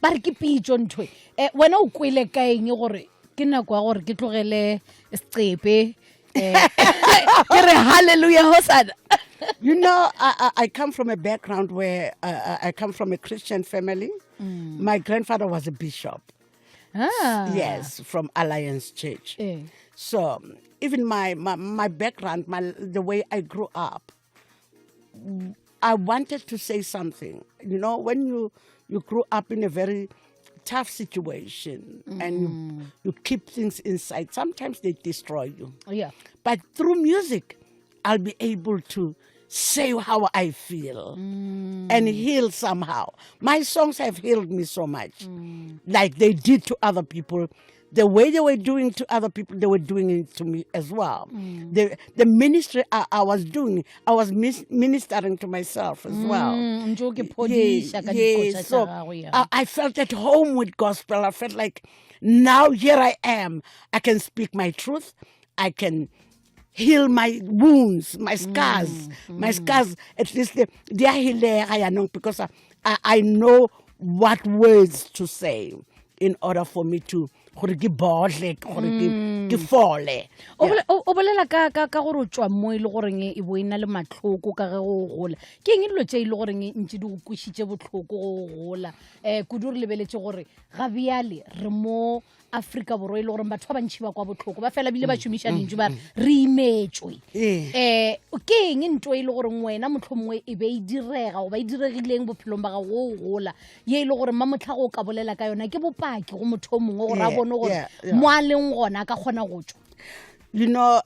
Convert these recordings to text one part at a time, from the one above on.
Ba re ke pitšo ntho e. Eh, wena o kwele ka eng gore ke nako ya gore ke tlogele secepe eh, ke re halleluja hosana. You know, I come from a background where I come from a Christian family. My grandfather was a bishop. Yes, from Alliance Church. So even my background, the way I grew up, I wanted to say something. You know, when you grew up in a very tough situation and you keep things inside, sometimes they destroy you. But through music, I'll be able to say how I feel and heal somehow. My songs have healed me so much, like they did to other people. The way they were doing to other people, they were doing it to me as well. The ministry I was doing, I was ministering to myself as well. Ntse o ke phodiša ka dikoša tša So gago, yeah. I felt at home with gospel. I felt like now here I am. I can speak my truth. I can heal my wounds, my scars. My scars, at least they are healing because I know what words to say in order for me to gore ke bohle, gore ke fole. O bolela ka gore o tswa mo e le goreng e bo e na le mahloko ka ge go gola. Ke eng dilo tše e le goreng ntše di go kwešitše bohloko go gola? Kudu re lebeletše gore ga bjale re mo Afrika Borwa e le gore batho ba bantši ba kwa bohloko, ba fela bile ba šomiša lentšu ba re re imetšwe. Ke eng ntho e le gore wena mohlomongwe e be e direga goba e diregileng bophelong ba gago go gola, ye e le gore mamotlha go ka bolela ka yona ke bopaki go motho o mongwe gore a bone gore mo a leng gona a ka kgona go tšwa? You know,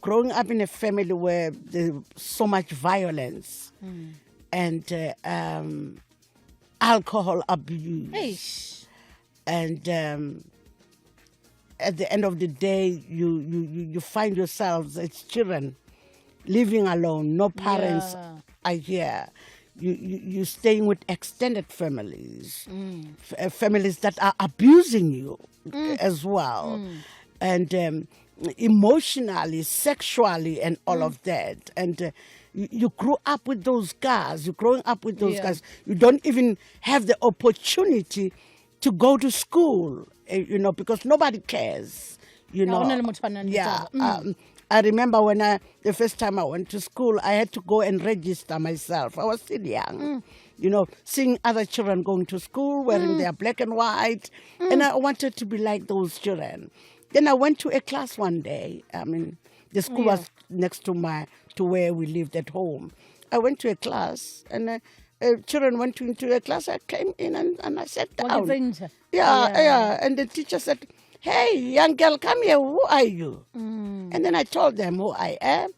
growing up in a family where there's so much violence and alcohol abuse. Eish. And at the end of the day, you find yourselves as children living alone, no parents are here. You're staying with extended families, families that are abusing you as well. And emotionally, sexually, and all of that. And you grew up with those scars. You're growing up with those scars. You don't even have the opportunity to go to school, because nobody cares, you Ha know. hona le motho a nang le taba. I remember the first time I went to school, I had to go and register myself. I was still young, seeing other children going to school, wearing their black and white, and I wanted to be like those children. Then I went to a class one day. The school was next to where we lived at home. I went to a class, and children went into a class. I came in and I sat Wa down. ke tsentšha? And the teacher said, Hey, young girl, come here. Who are you? And then I told them who I am.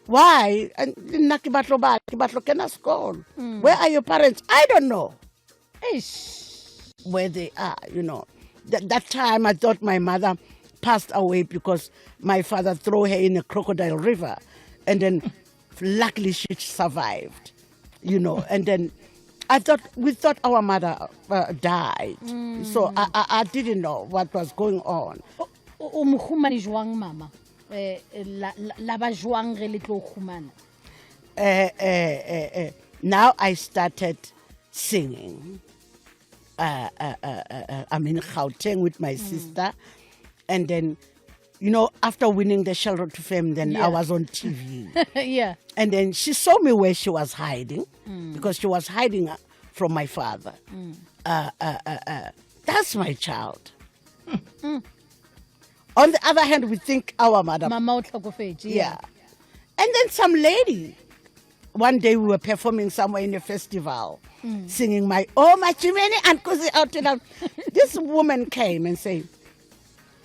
Why? And nna ke batlo ba, ke batlo kena sekolo. Where are your parents? I don't know. Eish. Where they are. That time I thought my mother passed away because my father threw her in a crocodile river. And then luckily she survived, you know. And then we thought our mother died. So I didn't know what was going on. O mo humane jwang, mama? La ba jwang ge le tlo humana? Now I started singing. I'm in Gauteng with my sister. And then, after winning the Shell Road to Fame, then I was on TV. And then she saw me where she was hiding, because she was hiding from my father. That's my child. On the other hand, we think our mother. Mama o tlhokofetše, Yeah. yeah. And then some lady, one day we were performing somewhere in a festival, singing my, oh, my Chimene and Kuzi out and out. This woman came and said,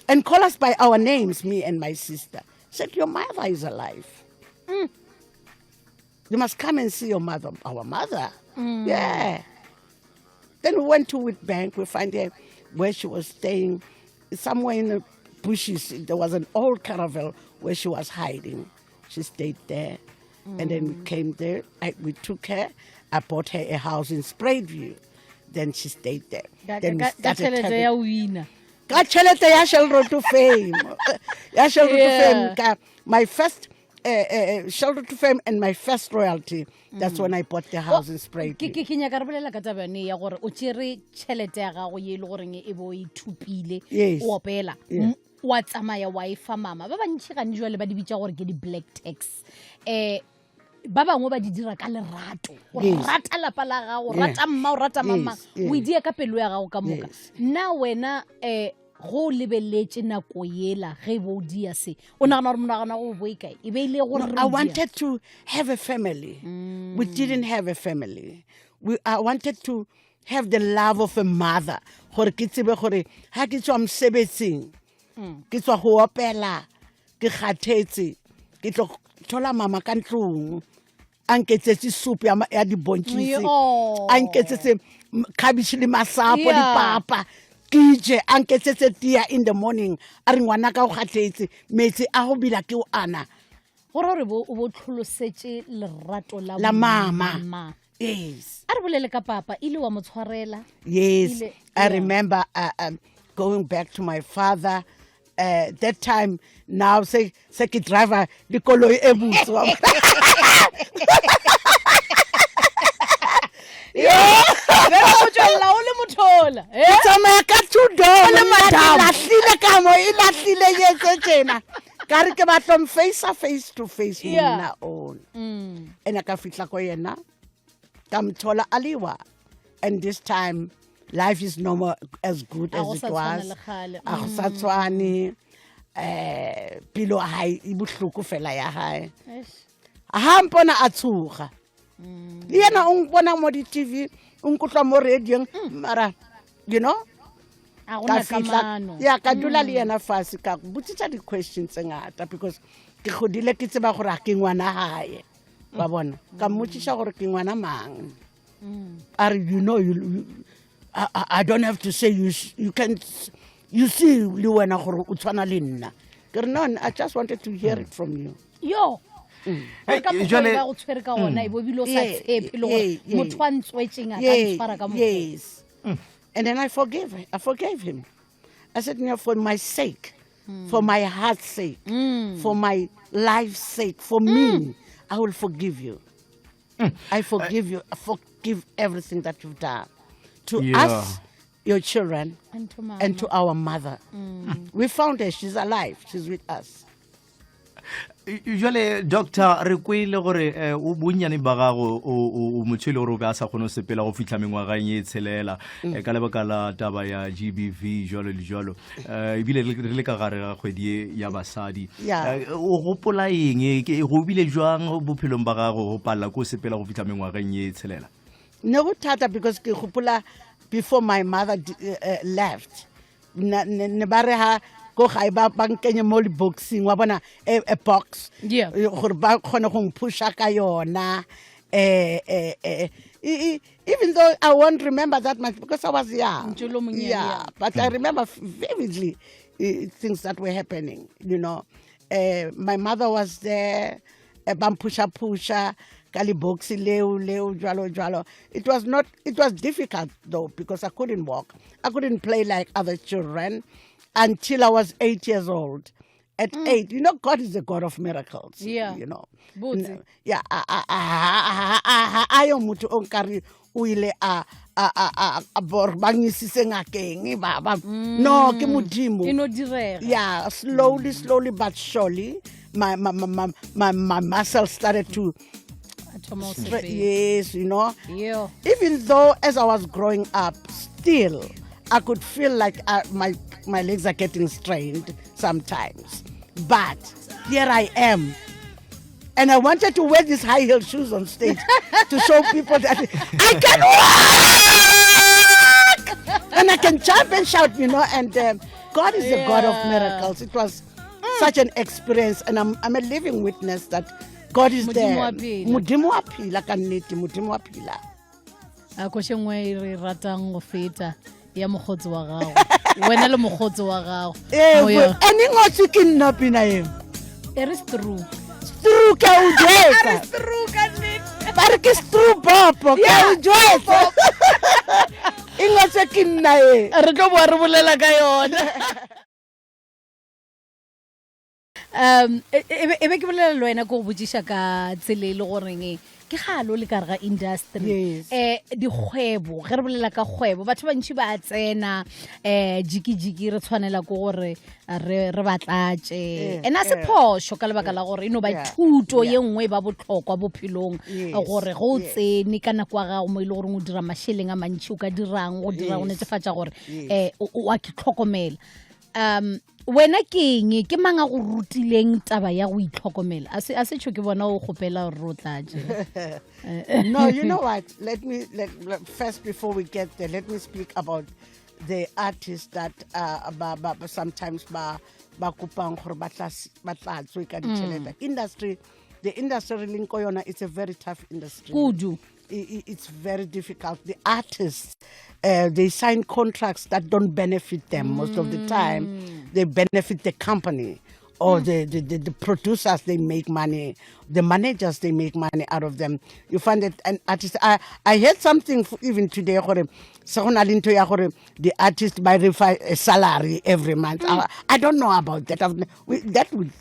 and call us by our names, me and my sister. Said, your mother is alive. You must come and see your mother, our mother. Yeah. Then we went to Witbank. We find her where she was staying, somewhere in the bushes. There was an old caravel where she was hiding. She stayed there. And then we came there. We took her. I bought her a house in Spruitview. Then she stayed there. Then we Ka started tšhelete having ya wina. Ka tšhelete ya Shell Road to Fame. Ya Shell Road to Fame. Ka, my first Shelter to Fame and my first royalty. That's when I bought the house in Ke Sprayton. ke ke nyaka re bolela ka taba yone ya gore o tšere tšhelete ya gago ye e le goreng e bo e thupile Yes. o opela Yeah. M- wa tsamaya wa e fa mama ba bantšhi gane jale ba di bitša gore ke di-black tax um ba bangwe ba di dira ka lerato o Yes. rata lapa la gago o Yeah. rata mma o rata mama Yes, yes. o e dia ka pelo ya gago ka moka Yes. nna wena um go o lebeletše nako yela ge e bo o dia se o nagana gore monagana go bo e kae e be ile gore No, re I o dia? wanted to have a family. We didn't have a family. I wanted to have the love of a mother. Gore ke tsebe gore ha ke tswa mosebetsing, ke tswa go opela, ke kgathetse, ke tlo thola mama ka ntlong. A nketsetse soup ya ya dibontšhisi. Oh. A nketsetse cabbage le masapo, Yeah. dipapa. Ke je, a nketsetse tea in the morning. A re ngwanaka o kgathetse, metsi a go bila ke o ana. Go ra gore o bo tlholosetše lerato la La mama. mama. Yes. A re bolele ka papa, ile wa mo tshwarela? Yes. Ile, I yeah. remember going back to my father. That time now se ke driver le koloi e botswa. Be go tswella o le mothola, eh? Ke tsamaya ka two door, O le monna, ke madam. lahlile ka mo, e lahlile ye tse tjena. Ka re ke batla face face to face Yeah. monna ona. Ene ka fihla ko yena, ka mthola a lewa. And this time life is no more as good A as go it sa tshwane was. le kgale. A go sa tshwane. Pelo hae e bohloko fela ya hae. Eish. Ha mpona a tshoga. Le yena o mpona mo di-T V, o nkutlwa mo radio-ng, mara, you know, A go ka na fihla, kamano. ya, ka dula le yena fatshe, ka botsisa di-question tse ngata because ke godile ke tseba gore ha ke ngwana hae. Wa bona? Ka mmotsisa gore ke ngwana mang. A re, you know, you, you, I, I don't have to say you, you can, you see le wena gore o tshwana le nna. Ke re, no, I just wanted to hear it from you. Yo. Hey, Ka mokgwa jwale o ba go tshwere ka gona, e bo ebile o sa Yeah, tshepe le gore yeah, yeah. motho a ntswetseng a ka Yeah, ntshwara ka mokgwa. yes. And then I forgave him. I said, no, for my sake, for my heart's sake, for my life's sake, for me, I will forgive you. I forgive you. I forgive everything that you've done to us, your children, And to mama. and to our mother. We found her. She's alive. She's with us. Jwale, doctor, re kwele gore o bonnyane ba gago, o motho e le gore o be a sa kgone go sepela go fihla mengwageng e tshelela, ka lebaka la taba ya GBV jwalo le jwalo. Ebile re le ka gare ga kgwedi e ya basadi. O gopola eng? Ke, go bile jwang bophelong ba gago go palela ko sepela go fihla mengwageng e tshelela? Ne go thata because ke gopola before my mother left, ne ba re ha ko gae ba nkenye mo le boxing, wa bona, a box. Gore ba kgone go mpusha ka yona. Even though I won't remember that much because I was young. Ntse o le monyane, Yeah, yeah. but I remember vividly things that were happening, you know. My mother was there, ba mpusha pusha, ka le box leo, leo, jwalo, jwalo. It was not, it was difficult though because I couldn't walk. I couldn't play like other children until I was 8 years old. At 8, you know, God is a God of miracles. You know. Botse. Yeah, a yo motho o nkare o ile a, a, a, a, a bor, ba ngisitse ngakeng, ba, ba. No, ke Modimo. E no direga. Yeah, slowly, slowly but surely, my muscles started to A thoma ho sepela. yes, you know. Yo. Even though as I was growing up, still I could feel like my legs are getting strained sometimes. But here I am. And I wanted to wear these high heel shoes on stage to show people that I can walk! And I can jump and shout, you know. And God is a God of miracles. It was such an experience. And I'm a living witness that God is Modimo there. wa phela. Modimo wa phela ka nnete, Modimo wa phela. A koše nngwe e re ratang go feta ya mokgotsi wa gago. Wena le mokgotsi wa gago. Ee, Moya. ene ngotswe ke nna pina eo. E re stru. Stru ke a o jwetsa. A re stru ka nnete. Ba re ke stru popo, ke a o jwetsa. E ngotswe ke nna e. Re tlo boa re bolela ka yona. Um e, e, e be ke bolela le wena ke go botšiša ka tsela e le goreng ke galo le ka re ga industry Yes. eh dikgwebo ge re bolela ka kgwebo batho bantši ba a tsena eh jiki-jiki re tshwanela ke gore re re ba tlatše Eh, ene a se eh. phošo ka lebaka la gore e no ba Yeah. thuto ye Yeah. nngwe e ba botlhokwa bophelong Yes, gore ge o yes. tsene ka nako ya gago mo e le goreng o dira mašeleng a mantšhi o ka dirang go dira go Yes. netefatša gore Yes. um o a ke tlhokomela um wena ke eng ke mang a go rutileng taba ya go itlhokomela a se a se tšho ke bona o kgopela gore re o tlatše no, you know what? Let me let, let- first before we get there, let me speak about the artists that uh, ba, ba, ba, sometimes ba ba kopang gore ba tla ba tlatswe ka ditšhelete. Industry, the industry re leng ko yona, it's a very tough industry. Kudu. It's very difficult. The artists, uh, they sign contracts that don't benefit them most of the time. Mm. They benefit the company or mm. the, the, the, the producers, they make money. The managers, they make money out of them. You find that an artist, I, I heard something even today, gore, se go na le ntho ya gore the artist ba re fa a salary every month. Mm. I, I don't know about that. I've, we, that would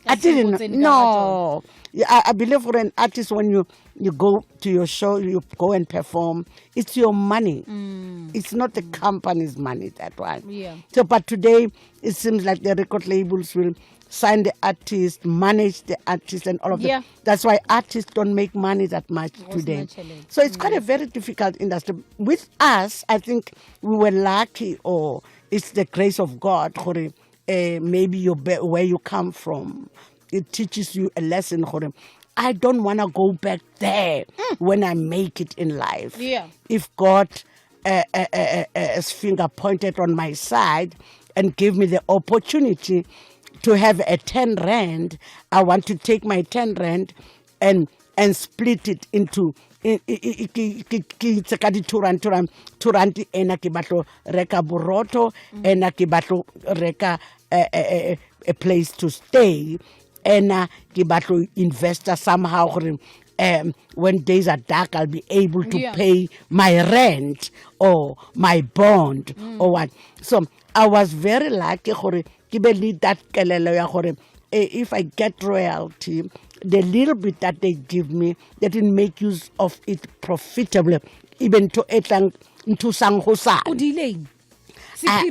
I didn't no. I, I believe for an artist when you you go to your show, you go and perform, it's your money. Mm. It's not the company's money that one. Yeah. So but today it seems like the record labels will sign the artist, manage the artist and all of yeah. that. That's why artists don't make money that much today. So it's mm. quite a very difficult industry. With us, I think we were lucky or it's the grace of God gore uh, maybe your where you come from it teaches you a lesson gore I don't want to go back there mm. when I make it in life. Yeah. If God uh, uh, uh, uh, his finger pointed on my side and gave me the opportunity to have a 10 rand, I want to take my 10 rand and and split it into ke itse ka di-two rand two rand two rand ena ke batlo reka borotho mm. ena ke batlo reka a, a, a place to stay ena ke batlo investor somehow gore um, when days are dark, I'll be able to yeah. pay my rent or my bond mm. or what. So I was very lucky gore ke be le that kelelo ya gore eh, if I get royalty, the little bit that they give me, they didn't make use of it profitably. Even to etlang nthusang go sa. O dileng? I,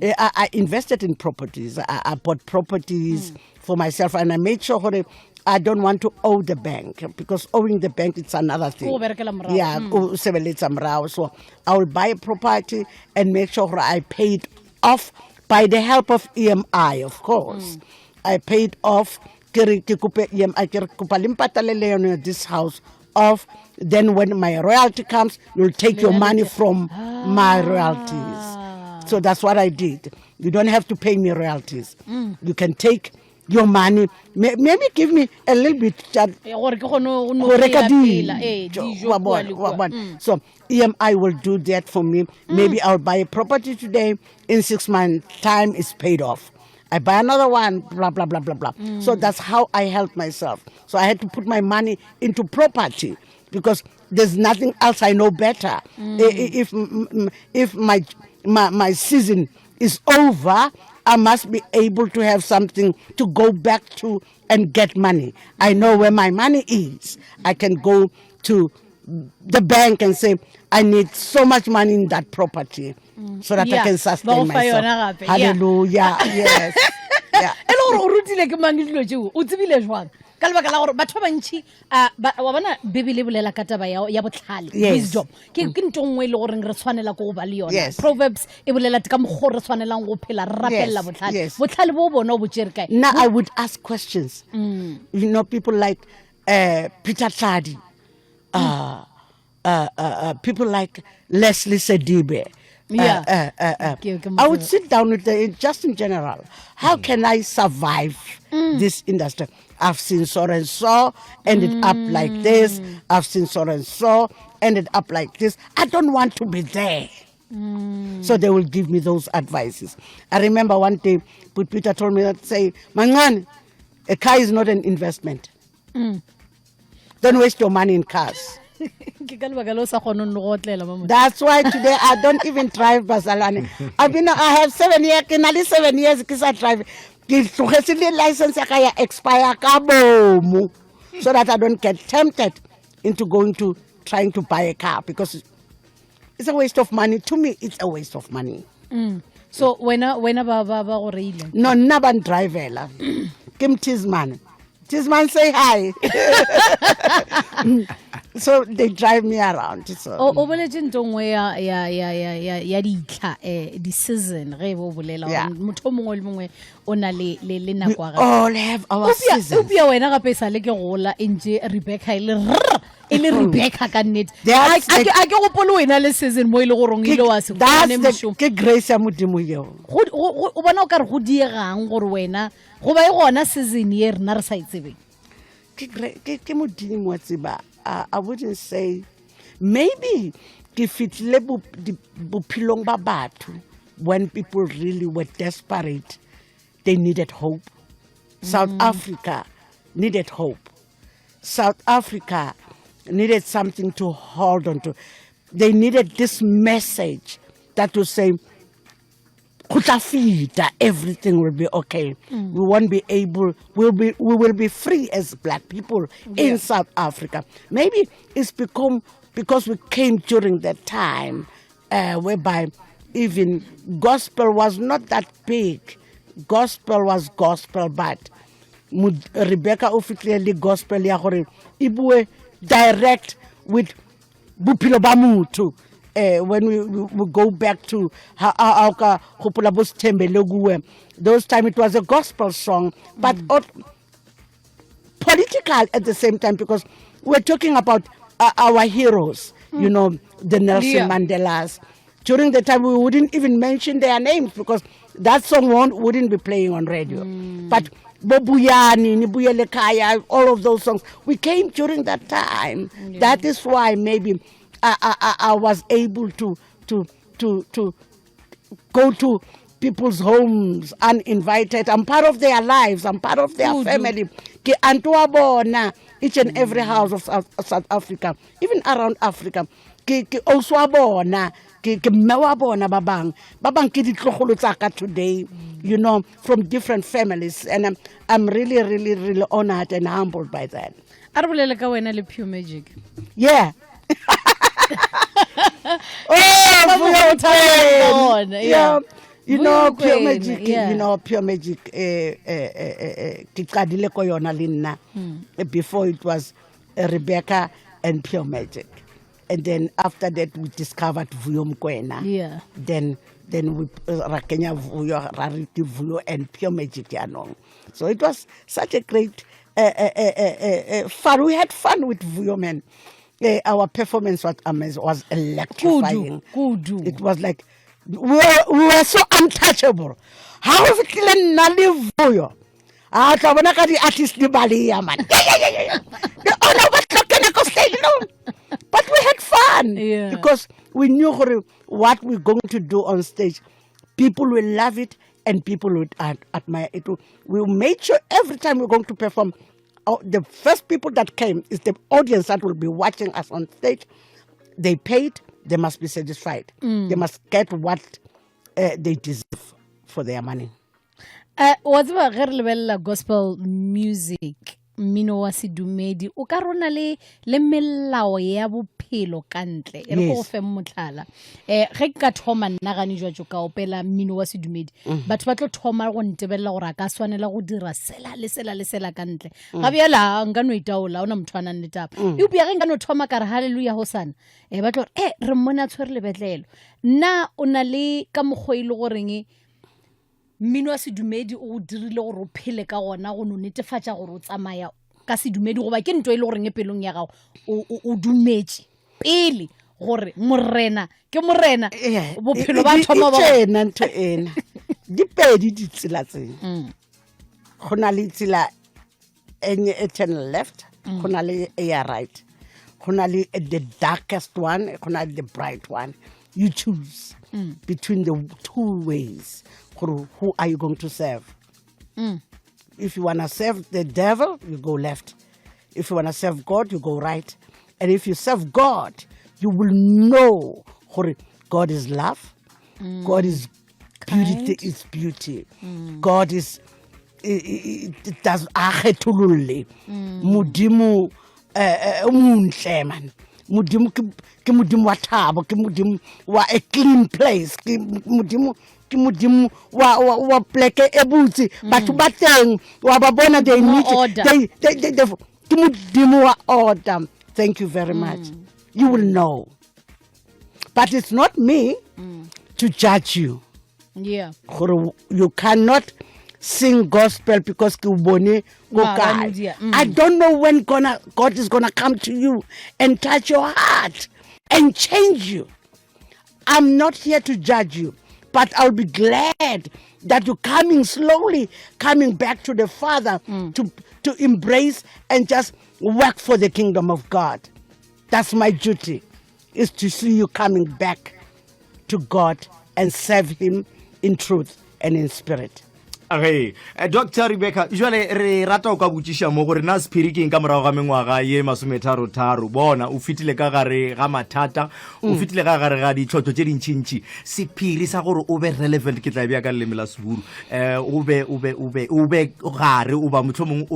eh, I, I invested in properties. I, I bought properties mm. for myself and I made sure gore I don't want to owe the bank because owing the bank it's another thing. Yeah, mm. So I will buy a property and make sure I paid off by the help of EMI, of course. Mm. I paid off ke re ke kope EMI ke re kopa le mpatalele yone this house off then when my royalty comes you'll take your money from ah. my royalties so that's what i did you don't have to pay me royalties mm. you can take your money maybe give me a little bit eh, gore ke kgone go reka dijo wa bona mm. so EMI will do that for me. Mm. Maybe I'll buy a property today. In six months' time, it's paid off. I buy another one, blah, blah, blah, blah, blah. Mm. So that's how I help myself. So I had to put my money into property because there's nothing else I know better. Mm. If, if my, my, my season is over, I must be able to have something to go back to and get money. I know where my money is. I can go to the bank and say, I need so much money in that property mm. so that yeah. I can sustain myself. Hallelujah. Yeah. Yes. Yeah. e le gore o rutile ke mang dilo tseo o tsebile jwang ka lebaka la gore batho ba bantšhi wa bona bibele e bolela ka taba ya botlhale wisdom ke ke ntho nngwe e le goreng re tshwanela ko go ba le yona proverbs e bolela ka mokgwa re tshwanelang go phela re rapelela botlhale botlhale bo bona o bo tšere kae now i would ask questions mm. you know people like uh, peter tladi uh, uh, uh, uh, people like Leslie Sedibe. Uh, yeah. Uh, uh, uh, I would sit down with the, just in general. How mm. can I survive mm. this industry? I've seen so and so ended mm. up like this. Mm. I've seen so and so ended up like this. I don't want to be there. Mm. So they will give me those advices. I remember one day, but Peter told me that say, Mangan, a car is not an investment. Mm. Don't waste your money in cars. ke ka lebaka le o sa kgoneng le go otlela mama That's why today I don't even drive Basalane. I've been I have seven years, ke na le seven years ke sa drive. Ke tlogetse le license ya ka ya expire ka bomo so that I don't get tempted into going to trying to buy a car because it's a waste of money. To me, it's a waste of money. So wena wena ba ba ba go reile. No, nna ba ndrivela. Ke Mtizman. Tizman say hi. So they drive me around. So. O o boletse ntho nngwe ya ya ya ya ya ya ditlha eh di season ge e bo bolela gore Yeah. motho o mongwe le mongwe o na le le le We nako ya gagwe. all have our Eupša seasons. eupša wena gape e sa le ke gola e ntše Rebecca e le rr e le Rebecca ka nnete. A That's a the- ke a ke gopole wena le season mo e le goreng ile wa se That's fumane the mošomo. ke grace ya modimo yeo. Go go- go- o bona o ka re go diegang gore wena goba e gona season ye rena re sa e tsebeng. Ke gra- ke ke modimo wa tseba. I wouldn't say maybe ke fitlile bophelong ba batho when people really were desperate. They needed hope. South Africa needed hope. South Africa needed something to hold on to. They needed this message that will say, go tla feta, everything will be okay. We won't be able, we'll be, we will be free as black people in South Africa. Maybe it's because we came during that time whereby even gospel was not that big. Gospel was gospel, but Rebecca o fitlhile le gospel ya gore e bue direct with bophelo ba motho. When we go back to ha ha ka gopola bo Sithembele Kuwe, those time it was a gospel song, but political at the same time, because we're talking about our heroes, the Nelson Mandelas. During the time, we wouldn't even mention their names because that song wouldn't be playing on radio. But Bobuyani, Nibuyele Kaya, all of those songs, we came during that time. That is why maybe I was able to go to people's homes uninvited. I'm part of their lives. I'm part of their Kudu. family. Ke anto wa bona each and every house of South Africa, even around Africa. Ke ausi wa bona, ke mme wa bona ba bang. Ba bang ke ditlogolo tsa ka today, from different families. And I'm really, really, really honored and humbled by that. A re bolele ka wena le Pure Magic. Yeah. Oh, Ba mo Vuyo go thabela Mokwena. bona, yeah. Yeah. You Vuyo know, Pure Mokwena, Magic, yeah. you know, Pure Magic, ke qadile ko yona le nna. Before it was Rebecca and Pure Magic. And then after that, we discovered Vuyo Mokwena. Then we ra kenya Vuyo, ra re ke Vuyo and Pure Magic yanong. So it was such a great fun. We had fun with Vuyo, man. Our performance was amazing, was electrifying. Kudu, kudu. It was like we were so untouchable. Ha o fihlile nna le Vuyo, a tla bona ka di-artist di baleya, man. Yeah, yeah, yeah, yeah, yeah. The owner was looking at us, you know. But we had fun. Because we knew gore what we're going to do on stage, people will love it and people would admire it. We made sure every time we're going to perform, the first people that came is the audience that will be watching us on stage. They paid, they must be satisfied. They must get what they deserve for their money. Wa tseba ge re lebelela gospel music, mmino wa sedumedi, o ka rona le melao ya bophelo ka ntle. E re ko go fe mohlala. Ge ke ka thoma nna gane jwa tšo ka opela mmino wa sedumedi, batho ba tlo thoma go ntebelela gore a ka swanela go dira sela le sela le sela ka ntle. Ga bjale, a, nka no itaola, ha hona motho a nang le taba. Eupša ge nka no thoma ka re hallelujah hosana, ba tlo re, re mmone a tshwere lebetlelo. Nna o na le ka mokgwa e le goreng mmino wa sedumedi o go dirile gore o phele ka gona, go no netefatša gore o tsamaya ka sedumedi, goba ke ntho e le goreng e pelong ya gago, o dumetše pele gore morena ke morena, bophelo ba thoma ba E tjena ntho ena. Di pedi ditsela tse. Go na le tsela e nye e turn left, go na le e ya right. Go na le the darkest one, go na le the bright one. You choose between the two ways. Gore who are you going to serve? If you want to serve the devil, you go left. If you want to serve God, you go right. And if you serve God, you will know gore God is love. God is beauty. Kind. Is beauty. God is It does a kgethololle. Modimo o montle man. Modimo ke modimo wa thabo, ke modimo wa a clean place, ke modimo, ke modimo wa pleke e botse. Batho ba teng wa ba bona, they More need order. They, ke modimo wa order. Thank you very much. You will know, but it's not me to judge you gore you cannot sing gospel because ke o bone ko Maabane kae. o dia. I don't know when God is gonna come to you and touch your heart and change you. I'm not here to judge you, but I'll be glad that you're coming slowly, coming back to the Father to embrace and just work for the kingdom of God. That's my duty, is to see you coming back to God and serve him in truth and in spirit. Ge Dr Rebecca, jale re rata o ka botšiša mo gore na sephiri ke eng ka morago ga mengwaga ye masometharo-tharo, bona o fetile ka gare ga mathata, o fetile ka gare ga ditlhohlo tše dintšintši, sephiri sa gore o be relevant, ke tla e bea ka leleme la seburu, um o be o be o be o be gare o ba mohlomongwe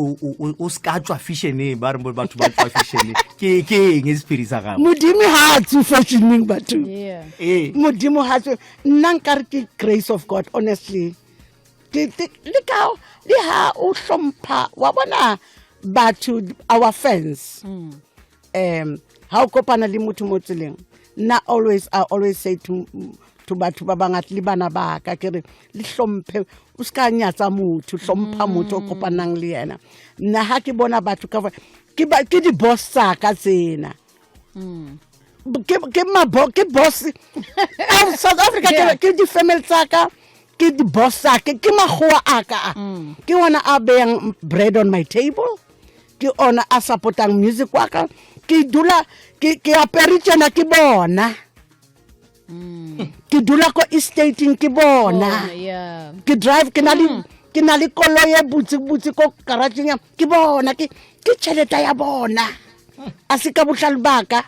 o se ka tšwa fešeneng, ba re batho ba tšwa fešeneng, ke eng sephiri sa gago? Modimo ha a tswe fashioneng, batho. Ee. Modimo ha tswe. Nna nkare ke grace of God, honestly. Le ka le ha o hlompha wa bona batho, our fans, ha o kopana le motho mo tseleng, nna always, I always say to batho ba bangata le bana ba ka, ke re le hlomphe, o se ka nyatsa motho, hlompha motho o kopanang le yena. Nna ha ke bona batho ka ke di-boss tsa ka tsena, ke mabo, ke boss of South Africa. Ke di-family tsa ka, ke di-boss tsa ka, ke makgowa a ka a. Ke ona a beyang bread on my table, ke ona a supportang music wa ka. Ke dula ke apere tjena, ke bona. Ke dula ko estateng, ke bona. Bona, yeah. Ke drive, ke na le koloi e botse botse ko garageng ya ke bona, ke tšhelete ya bona, a se ka bohlale ba ka.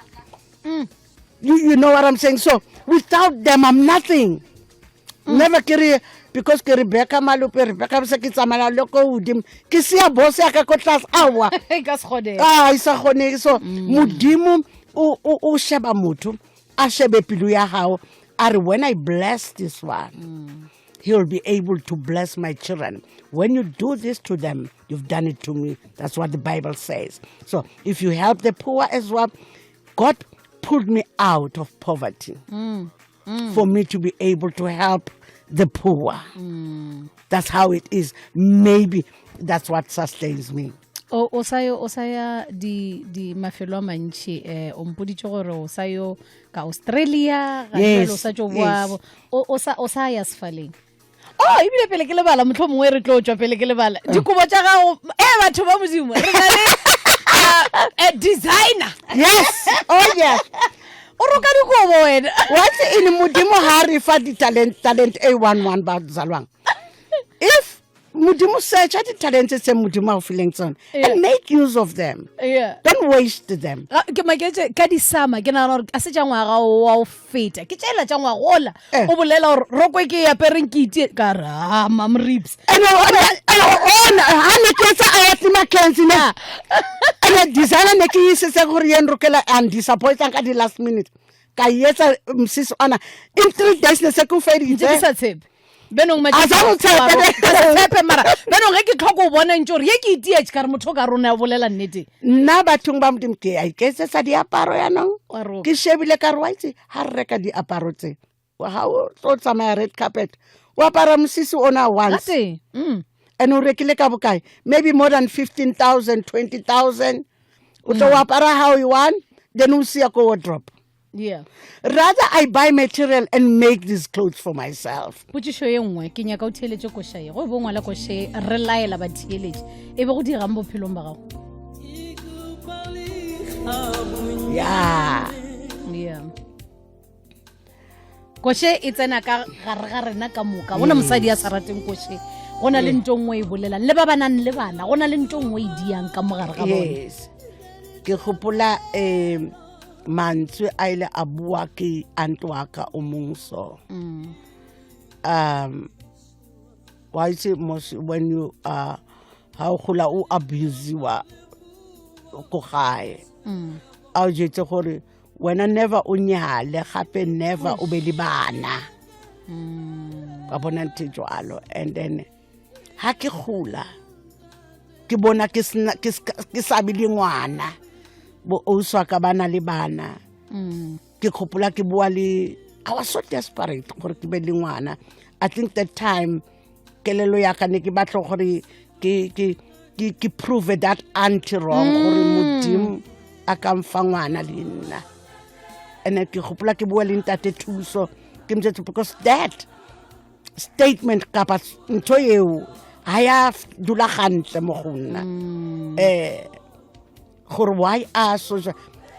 You know what I'm saying? So without them I'm nothing. Never ke re because ke Rebecca Malope, Rebecca se ke tsamaya le ko godimo, ke sia boss ya ka ko tlase, aowa. E ka se kgonege. A e sa kgonege. So modimo o sheba motho, a shebe pelo ya gago, a re, when I bless this one, he will be able to bless my children. When you do this to them, you've done it to me. That's what the Bible says. So if you help the poor as well, God pulled me out of poverty for me to be able to help the poor. That's how it is. Maybe that's what sustains me. O sa ya di mafelo a mantši, o mpoditše gore o sa yo ka Australia ga jwale, o sa tšo boa, o sa ya sefaleng. Oh, ebile pele ke lebala, motlho mongwe re tlo tšwa pele ke lebala dikobo tša gago. E batho ba modimo, re na le designer. Yes, oh yes. O roka dikobo wena. What's in modimo ha re fa di-talent, talent a one one ba zalwang. If modimo searcha di-talent tse modimo a o fileng tsone and make use of them, don't waste them. Ke maketse ka disama, ke nagana gore a se tša ngwaga o wa o feta, ke tšela tša ngwagola. O bolela gore roko e ke e apereng ke itie ka re a mam ribs. And ha ne ke etsa Ayatli Mackenzie ne, and designer ne ke isetse gore ye nrokela, and disappointang ka di last minute, ka e etsa mosese ona in 3 days, ne se ke o ntse ke feditse. Sa tshepe benong. A sa go tshepe, ne. Tshepe mara benong ge ke tlhoko o bona ntse gore ye ke itietse, ka re motho o ka rona o bolela nnete. Nna bathong ba modimo, ke a iketsetsa diaparo yanong. Wa roka. Ke shebile ka re, wa itse, ga re reka diaparo tse, ga o tlo tsamaya red carpet, o apara mosese ona once. Gate. And o rekile ka bokae? Maybe more than 15 000, 20 000. O tlo o apara how you want, then o sia ko wardrobe. Rather I buy material and make these clothes for myself. Potšišo ye nngwe, ke nyaka o theeletše koša ye, go e bo ngwala koše, re laela batheeletše e be go dirang bophelong ba gago. Yeah, koše e tsena ka gare ga rena ka moka. Gona mosadi a sa rateng koše, go na le nto nngwe e bolelang le ba ba nang le bana, go na le nto nngwe e diang ka mogare ga bone. Yes, ke gopola mantswe a ile a bua ke aunt wa ka o mong so. Wa itse mos when you are ha o gola o abusiwa ko gae. A o jetse gore wena never o nyale gape never o be le bana. Ka bona ntho e jwalo and then ha ke gola ke bona ke sena ke ke sa be le ngwana bo ausi wa ka ba na le bana. Ke gopola ke bua le I was so desperate gore ke be le ngwana. I think that time kelelo ya ka ne ke batla gore ke ke ke ke prove that auntie wrong gore Modimo a ka mfa ngwana le nna. And ke gopola ke bua le ntate Thuso ke mjetse because that statement kapa ntho eo ha ya dula gantle mo go nna. Gore why a so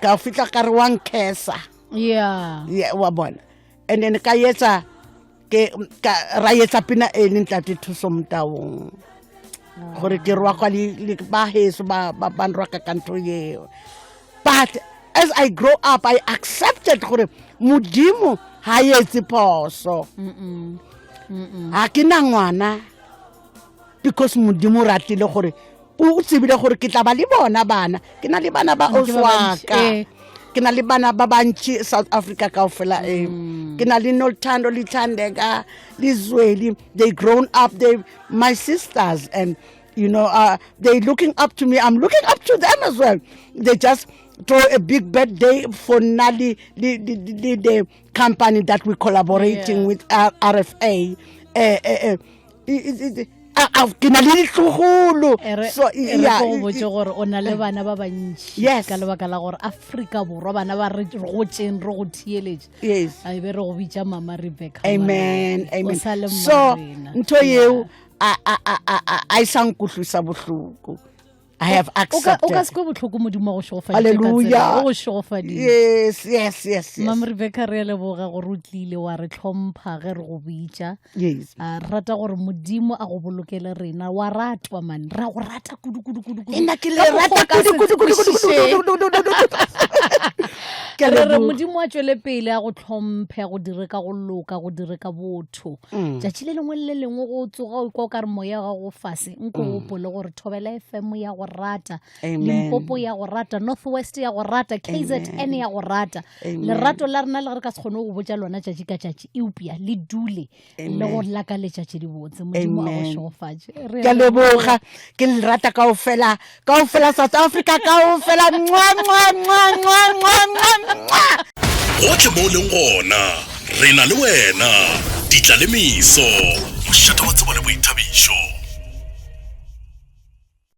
ka fitla ka re wa nkhesa. Yeah. Yeah, wa bona. And then ka etsa ke ka ra etsa pina e leng Ntate Thuso Motaung. Gore ke rwa kwa le ba heso ba ba ba nrwaka ka ntho eo. But as I grow up I accepted gore Modimo ha etse phoso. Ha ke na ngwana because Modimo o ratile gore o tsebile gore ke tla ba le bona bana. Ke na le bana ba Ke ba bantši, oswaka. eh. Ke na le bana ba bantši South Africa kaofela e. Ke na le Nolthando le Thandeka le Zweli. They grown up, they my sisters and you know, they looking up to me. I'm looking up to them as well. They just throw a big birthday for Nali, the company that we're collaborating with, RFA. Ke na le ditlogolo. E re- So, e re yeah, ko go botse gore o na le bana ba bantši Yes. ka lebaka la gore Afrika Borwa bana ba re re gotseng re go theeletše. Yes. A be re go bitša Mama Rebecca Amen, Malope. O amen. sa le So, mma rena. ntho eo a e sa nkutlwisa bohloko. I have O ka- o ka accepted. se kwe bohloko Modimo wa go šegofaditše ka tsela, Hallelujah. o go šegofaditše. Yes, yes, yes, yes. Mama Rebecca, re a leboga gore o tlile wa re tlhompha ge re go bitša. Yes. A re rata gore Modimo a go bolokele rena. Wa ratwa man, ra go rata kudu, kudu, kudu, kudu. Nna ke le Ka mokgwa rata o ka se kudu, kudu, kudu, kudu, kwešišeng. kudu, kudu, kudu, kudu, kudu. Ke a Re re leboga. Modimo a tšwele pele a go tlhomphe, a go dire ka go loka, go dire ka botho. Tšatši le lengwe le le lengwe go tsoga o ikwa o ka re moya wa gago o fase, nko o gopole gore Thobela FM ya go rata, Amen. Limpopo ya go rata, North West ya go rata, KZN ya go rata. Amen. Lerato la rena le re ka se kgone go botša lona tšatši ka tšatši, eupša le dule le go lakaletša tše dibotse. Modimo a go Amen. šegofatše. Re Ke a a leboga, ke le rata kaofela, kaofela South Africa kaofela. Mwa, mwa, mwa, mwa, mwa, mwa, mwa. Gohle mo o leng gona, re na le wena. Ditlalemeso, mošate wa tsebo le boithabišo.